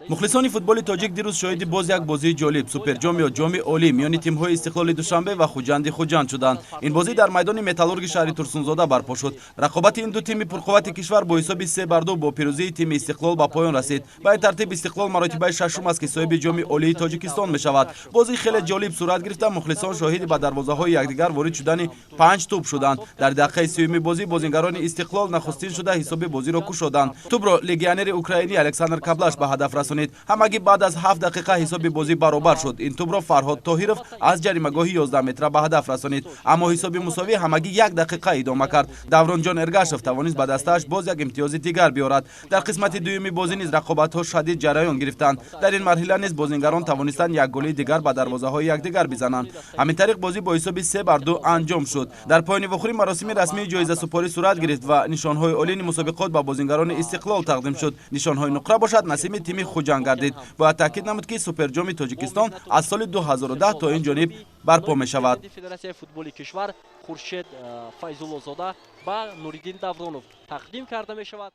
Мухлисони футболи тоҷик дирӯз шоҳиди боз як бозии ҷолиб, Суперҷом ё Ҷоми Олӣ миёни тимҳои Истиқлоли Душанбе ва Хуҷанди Хуҷанд шуданд. Ин бозӣ дар майдони Металлурги шаҳри Турсунзода барпо шуд. Рақобати ин ду тими пурқуввати кишвар бо ҳисоби 3-2 бо пирӯзии тими Истиқлол ба поён расид. Ба ин тартиб Истиқлол маротибаи шашум аст, ки соҳиби Ҷоми Олии Тоҷикистон мешавад. Бозӣ хеле ҷолиб сурат гирифта, мухлисон шоҳиди ба дарвозаҳои якдигар ворид шудани панҷ тӯб шуданд. Дар дақиқаи 30-уми бозӣ бозингарони Истиқлол нахустин шуда ҳисоби бозиро кушоданд. Тӯбро легионери украинӣ Александр Каблаш ба ҳадаф расонид. Ҳамагӣ баъд аз 7 дақиқа ҳисоби бозӣ баробар шуд. Ин тӯбро Фарҳод Тоҳиров аз ҷаримагоҳи 11 метра ба ҳадаф расонид. Аммо ҳисоби мусовӣ ҳамагӣ як дақиқа идома кард. Давронҷон Эргашев тавонист ба дастааш боз як имтиёзи дигар биёрад. Дар қисмати дуюми бозӣ низ рақобатҳо шадид ҷараён гирифтанд. Дар ин марҳила низ бозингарон тавонистанд як голи дигар ба дарвозаҳои якдигар бизананд. Ҳамин тариқ бозӣ бо ҳисоби 3-2 анҷом шуд. Дар поёни вохӯрӣ маросими расмии ҷоизасупорӣ сурат гирифт ва нишонҳои олии мусобиқот ба бозингарони Истиқлол тақдим шуд. Нишонҳои нуқра бошад, насиби тими Хуҷанд гардид. Бояд таъкид намуд, ки Суперҷоми Тоҷикистон аз соли 2010 то ин ҷониб барпо мешавад. Федератсияи футболи кишвар Хуршед Файзуллозода ба Нуриддин Давронов тақдим карда мешавад.